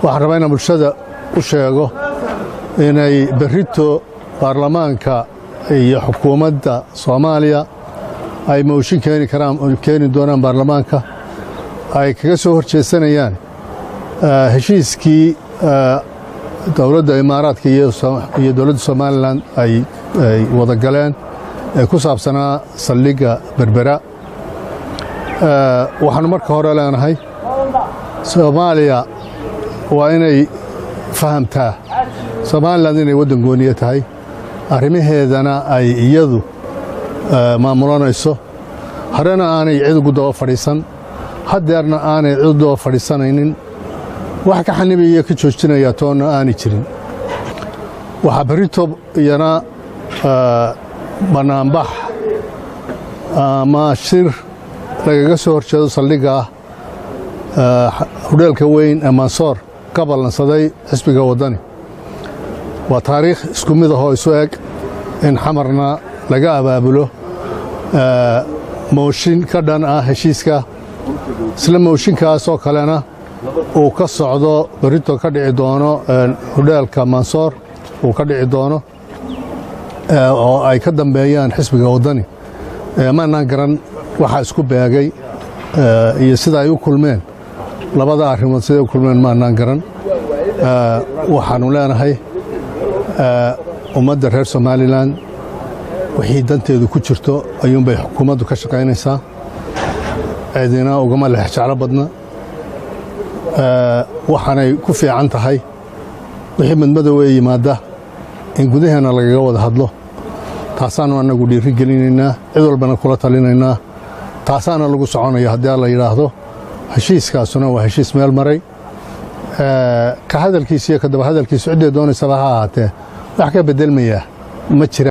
Waxaan rabaa inaan bulshada u sheego inay berrito baarlamaanka iyo xukuumadda Soomaaliya ay mooshin keeni karaan, keeni doonaan baarlamaanka, ay kaga soo hor jeesanayaan heshiiskii dowladda Imaaraadka iyo dowladda Somaliland ay wada galeen ee ku saabsanaa saldhigga Berbera. Waxaannu marka hore leenahay, Soomaaliya waa inay fahamtaa Somaliland inay waddan gooniye tahay, arrimaheedana ay iyadu maamulanayso. Horena aanay cid ugu daba fadhiisan, haddeerna aanay cid u daba fadhiisanaynin, wax ka xanibaya, ka joojinaya toonna aanay jirin. Waxaa berrito iyana bannaanbax ama shir lagaga soo horjeedo saldhigga ah hudheelka weyn ee Mansoor ka ballansaday xisbiga Waddani. Waa taariikh isku mid ahoo isu eg in Xamarna laga abaabulo mooshin ka dhan ah heshiiska, isla mooshinkaasoo kalena uu ka socdo berrito, ka dhici doono hudheelka Mansoor uu ka dhici doono, oo ay ka dambeeyaan xisbiga Waddani. Maanaan garan waxaa isku beegay iyo sida ay u kulmeen labada arrimood, siday u kulmeen maanaan garan. Waxaannu leenahay, ummadda reer Somaliland wixii danteedu ku jirto ayuunbay xukuumaddu ka shaqaynaysaa, cidina ugama lex jeclo badna. Waxaanay ku fiican tahay wixii madmadowee yimaadda in gudaheenna lagaga wada hadlo. Taasaannu annagu dhiiri gelinaynaa, cid walbana kula talinaynaa, taasaana lagu soconaya haddii Alla yidhaahdo. Heshiiskaasuna waa heshiis meel maray. Ka hadalkiisa iyo ka daba hadalkiisu cidday doonaysaba ha ahaatee, wax ka beddelmaya ma jira.